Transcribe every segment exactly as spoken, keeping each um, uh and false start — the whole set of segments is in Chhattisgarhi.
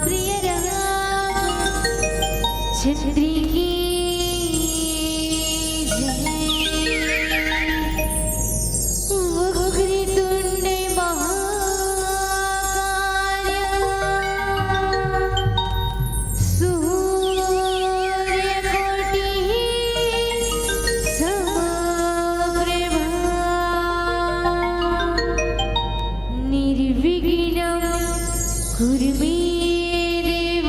प्रिय राम चंद्र की जय। वक्रतुंड महाकाय सूर्यकोटि समप्रभा निर्विघ्नं कुरु मे देव।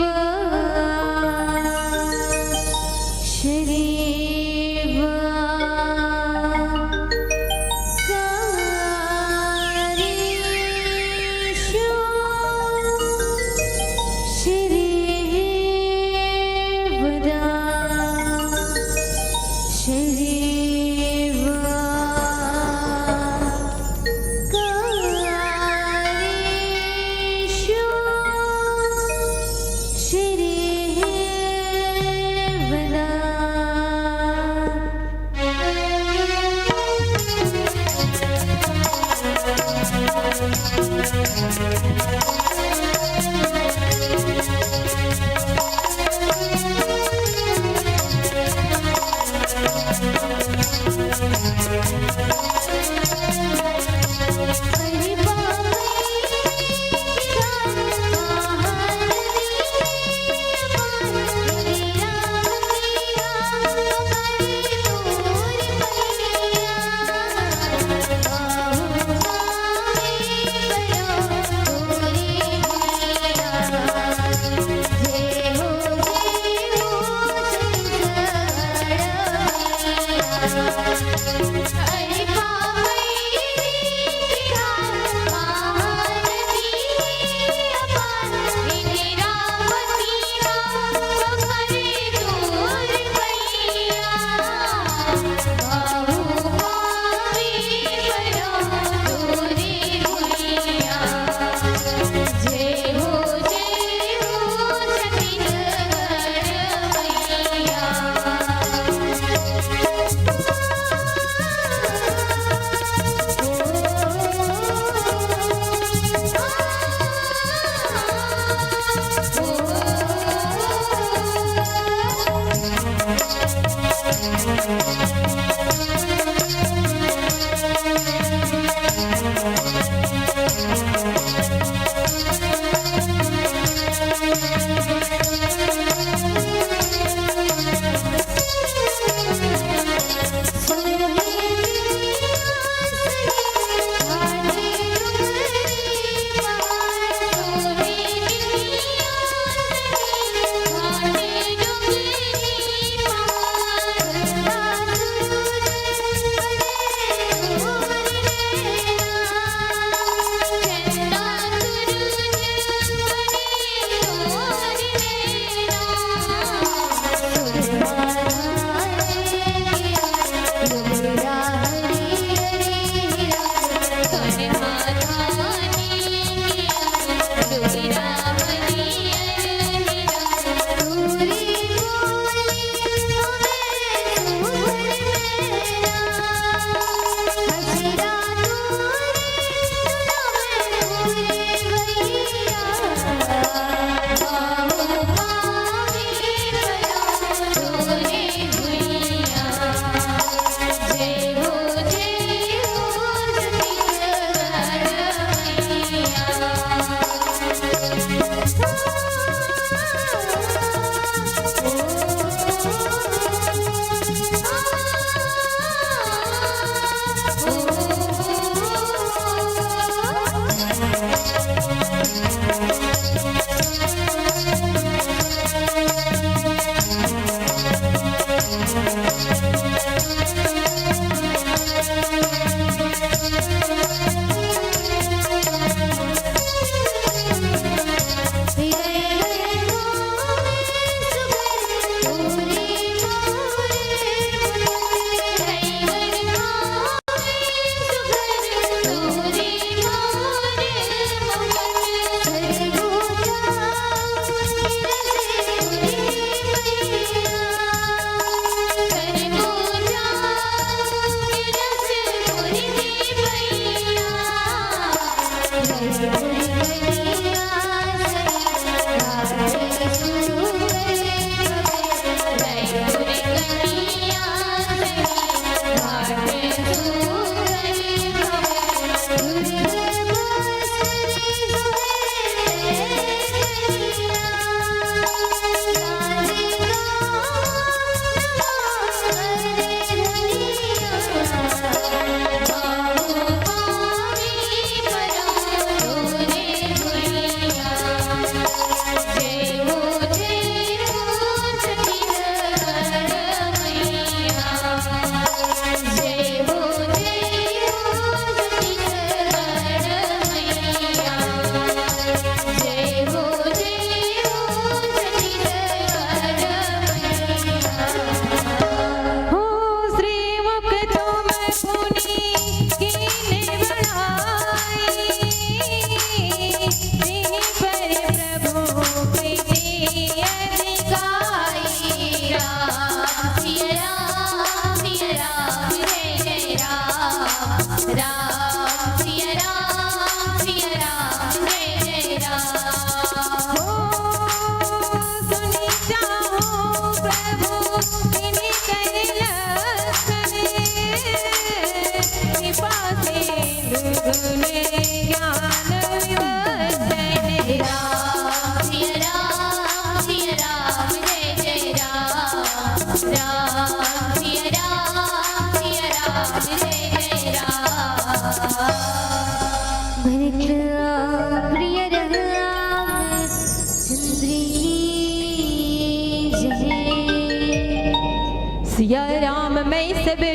सिया राम मैं सबे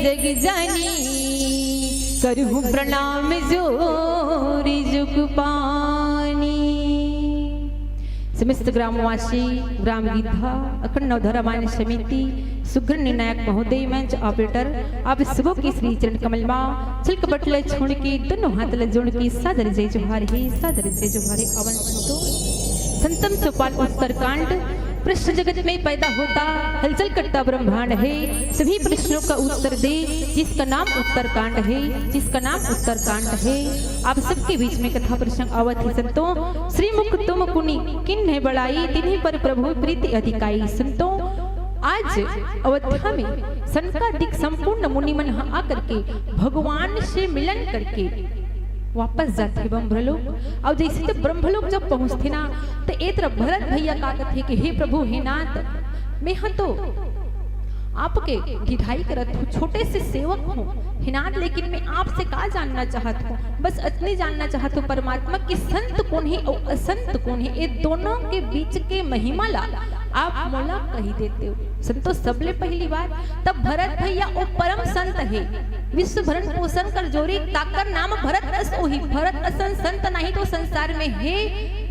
जग जानी, करहूँ प्रणाम जोरी जुग पानी। समस्त ग्रामवासी, ग्राम विधा, अखंड नवधा रामायण समिति, सुग्रह निर्णायक महोदय, मंच ऑपरेटर, आप सबो के श्री चरण कमल मा झलक बटले छोड़ के दोनों हाथ ल जोड़ के सादर जय जोहार हे, सादर जय जोहार हे। अवन संतो संतम सोपान उत्तरकांड। प्रश्न जगत में पैदा होता, हलचल करता ब्रह्मांड है। सभी प्रश्नों का उत्तर दे जिसका नाम उत्तरकांड है, जिसका नाम उत्तरकांड है। आप सबके बीच में कथा प्रसंग आवत ही संतो। श्री मुख तुम पुनि किन्ह बड़ाई, तिन्हीं पर प्रभु प्रीति अधिकाई। संतो, आज अवध्या में सनकादिक संपूर्ण मुनिमन ह आकर के भगवान से मिलन करके वापस जाथे ब्रह्मलोक। अउ जैसे तो ब्रह्मलोक जब पहुंचथे ना, तो ए तरफ भरत भैया का कथे कि हे प्रभु, हे नाथ, मैं ह तो आपके गिधाई करत हूँ, छोटे से सेवक हूँ हे नाथ, लेकिन मैं आपसे का जानना चाहत हूँ, बस अतने जानना चाहत हूँ परमात्मा कि संत कोन हे अउ असंत कोन हे, ए दोनों के बीच के महिमा ला आप मोला कही देते हो। संतो, सबले पहली बात, तब भरत भैया ओ परम संत हे, विश्व भरण पोषण कर जोरी, ताकर नाम भरत अस ओही। भरत असन संत नहीं तो संसार में हे,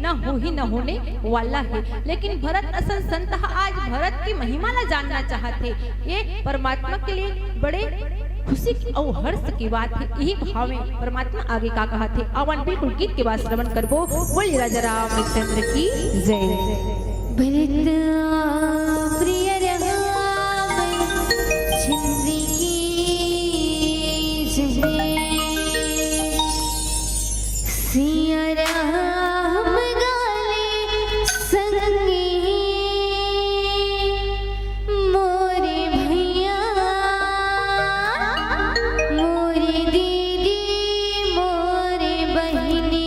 ना होही, ना होने वाला हे। लेकिन भरत असन संत ह आज भरत की महिमा ला जानना चाहत हे। ये परमात्मा के लिए बड़े खुशी की अउ हर्ष की बात हे। यही भाव में परमात्मा आगे का कहत हे, आवन बिल्कुल गीत के बाद श्रवण करबो। बोलिए राजा रामचंद्र की जय। भरत प्रिय राम चंद्र की जय। सिया राम गाले संगी मोरे भैया, मोरे दीदी, मोरे बहिनी।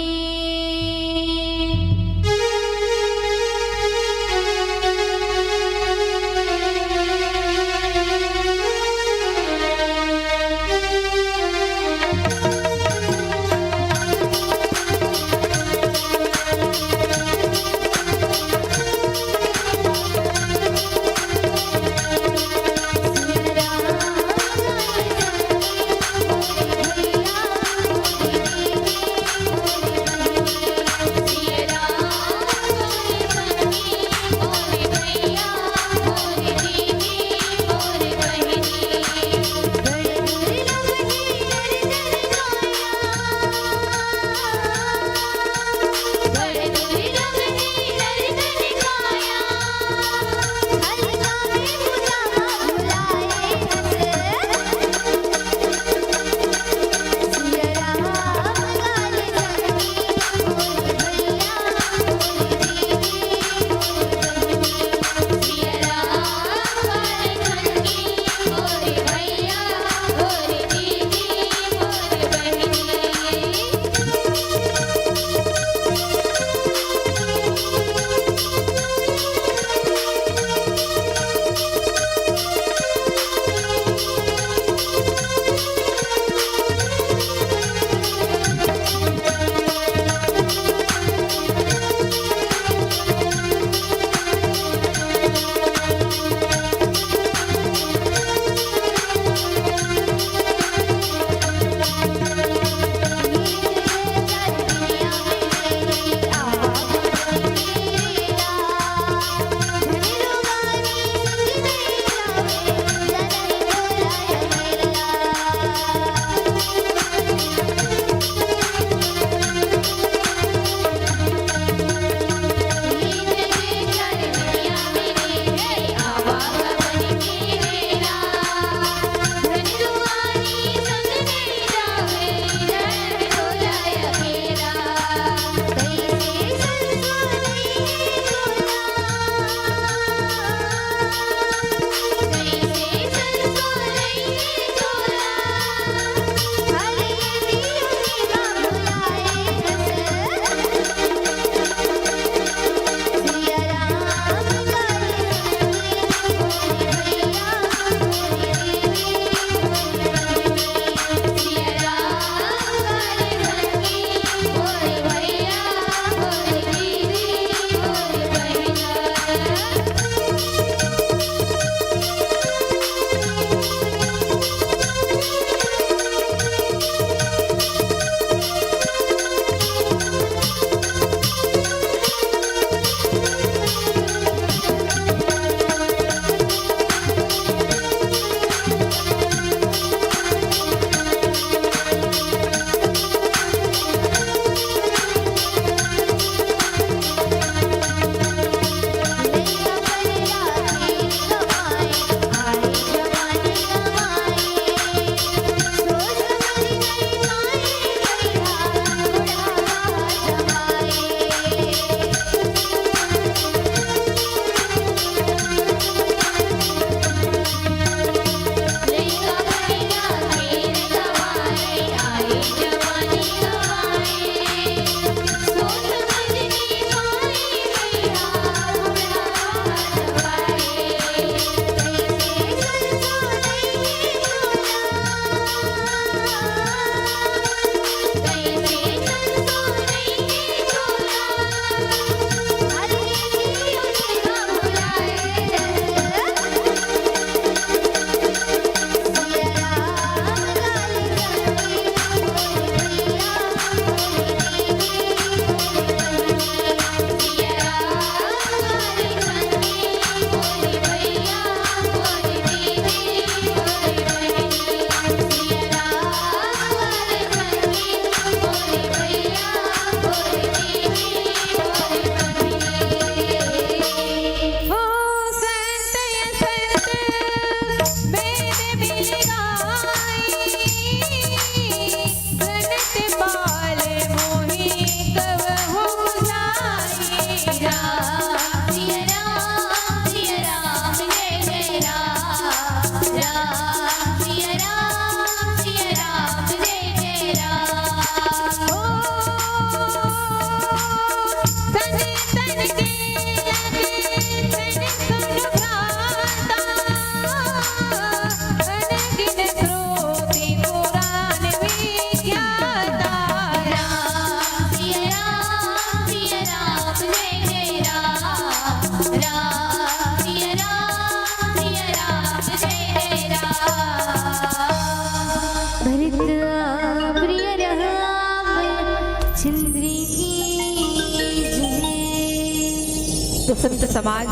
तो संत समाज,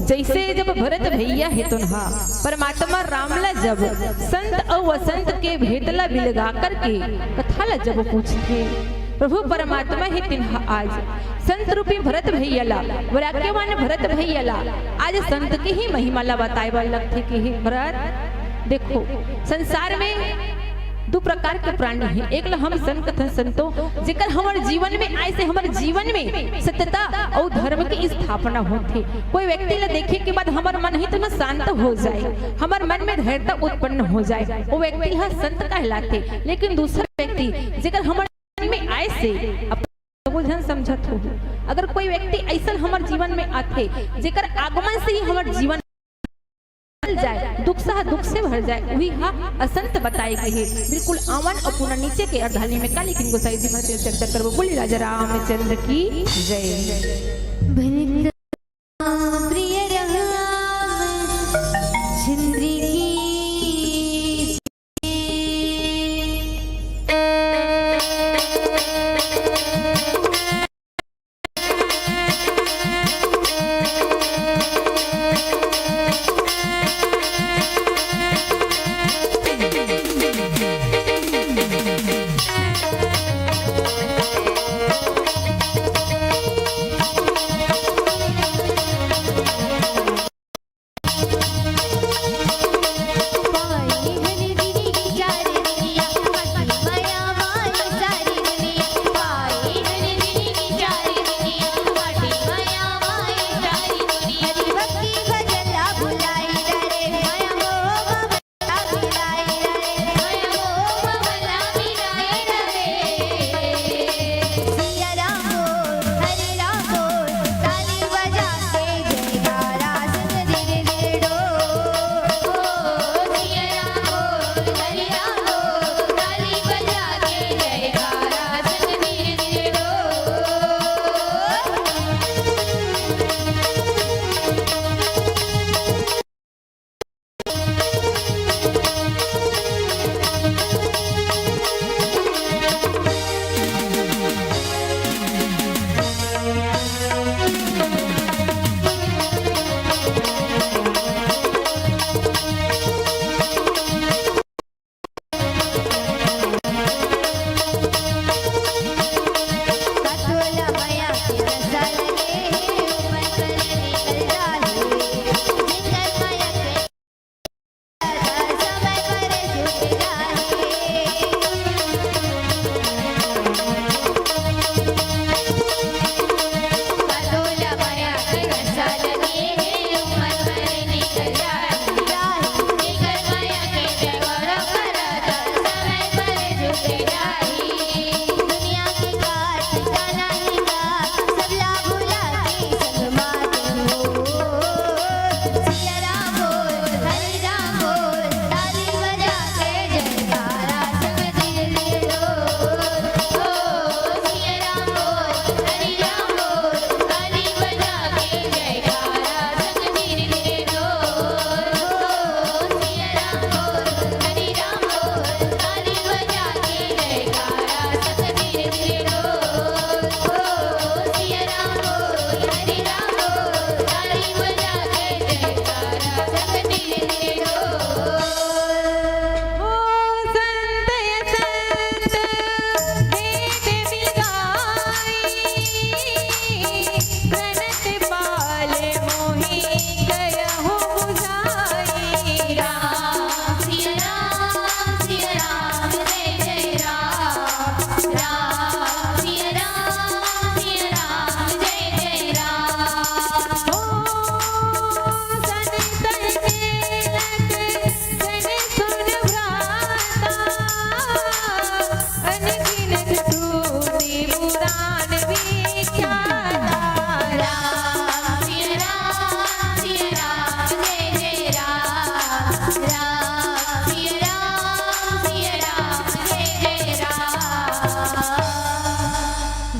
जैसे जब भरत भैया हे तुन्हा परमात्मा राम ला जब संत अउ असंत के भेद ला बिलगा करके कथा ला जब पूछथे, प्रभु परमात्मा हे तिन्हा आज संत रूपी भरत भैया ला, वाक्यवान भरत भैया ला आज संत के ही महिमा ला बताए बर लगथे कि हे भरत, देखो, संसार में दू प्रकार के प्राणी हे। एक ल हम संत कथन, संतो, जेकर हमर जीवन में आए से हमर जीवन में सत्यता अउ धर्म के स्थापना होथे। कोई व्यक्ति ल देखे के बाद हमर मन ही तो न शांत हो जाए, हमर मन में धैर्यता उत्पन्न हो जाए, वो व्यक्ति ह संत कहलाथे। लेकिन दूसरा व्यक्ति जेकर हमर जीवन में आए से अपन सबो झन समझत हो, अगर कोई व्यक्ति ऐसन हमर जीवन में आथे जेकर आगमन से ही हमर जीवन बदल जाए, दुख सह दुख से भर जाए, वही हा असंत बताए गए हे। बिल्कुल आवन अउ पुना नीचे के अर्धाली में काली किन गोसाई जी महाराज चर्चा करबो। बोली राजा रामचंद्र की जय। भनित प्रिय राम चंद्र की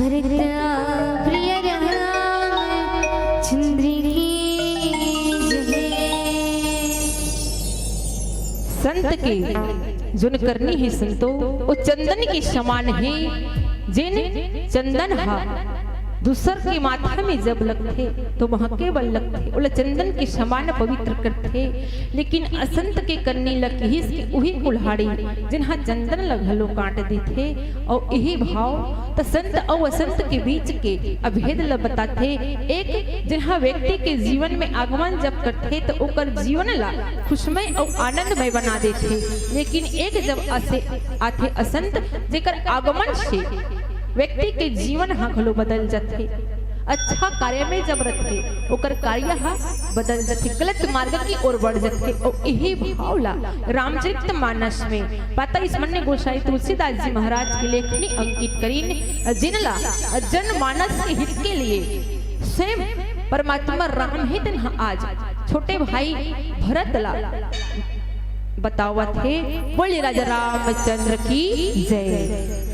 भरत प्रिय राम चंद्र की जय। संत के जोन करनी हे संतो, वो चंदन के समान हे, जेन चंदन हा दूसर के माथा में जब लगथे, तो महके बर लगथे, ओला चंदन के समान पवित्र करथे। लेकिन असंत के करनी ल किहिस कि उही कुल्हाड़ी, जेनहा चंदन ल घलो काट देथे। अउ इही भाव त संत अउ असंत के बीच के अभेद ल बताथे। एक, जेनहा व्यक्ति के जीवन में आगमन जब करथे, त ओकर जीवन ला खुशमय अउ आनंदमय बना देथे। लेकिन एक जब असे आथे असंत, जेकर आगमन से व्यक्ति के जीवन ह घलो बदल जथे। अच्छा कार्य में जब रथे, ओकर कार्य ह बदल जथे, गलत मार्ग की ओर बढ़ जथे। अउ इही भाव ला रामचरित मानस में पाता स्मरण गोसाई तुलसीदास जी महाराज की लेखनी अंकित करीन, जिनला जनमानस के हित के लिए स्वयं परमात्मा राम ही तेन ह आज छोटे भाई भरत ला बतावत हे। बोलिए राजा रामचंद्र की जय।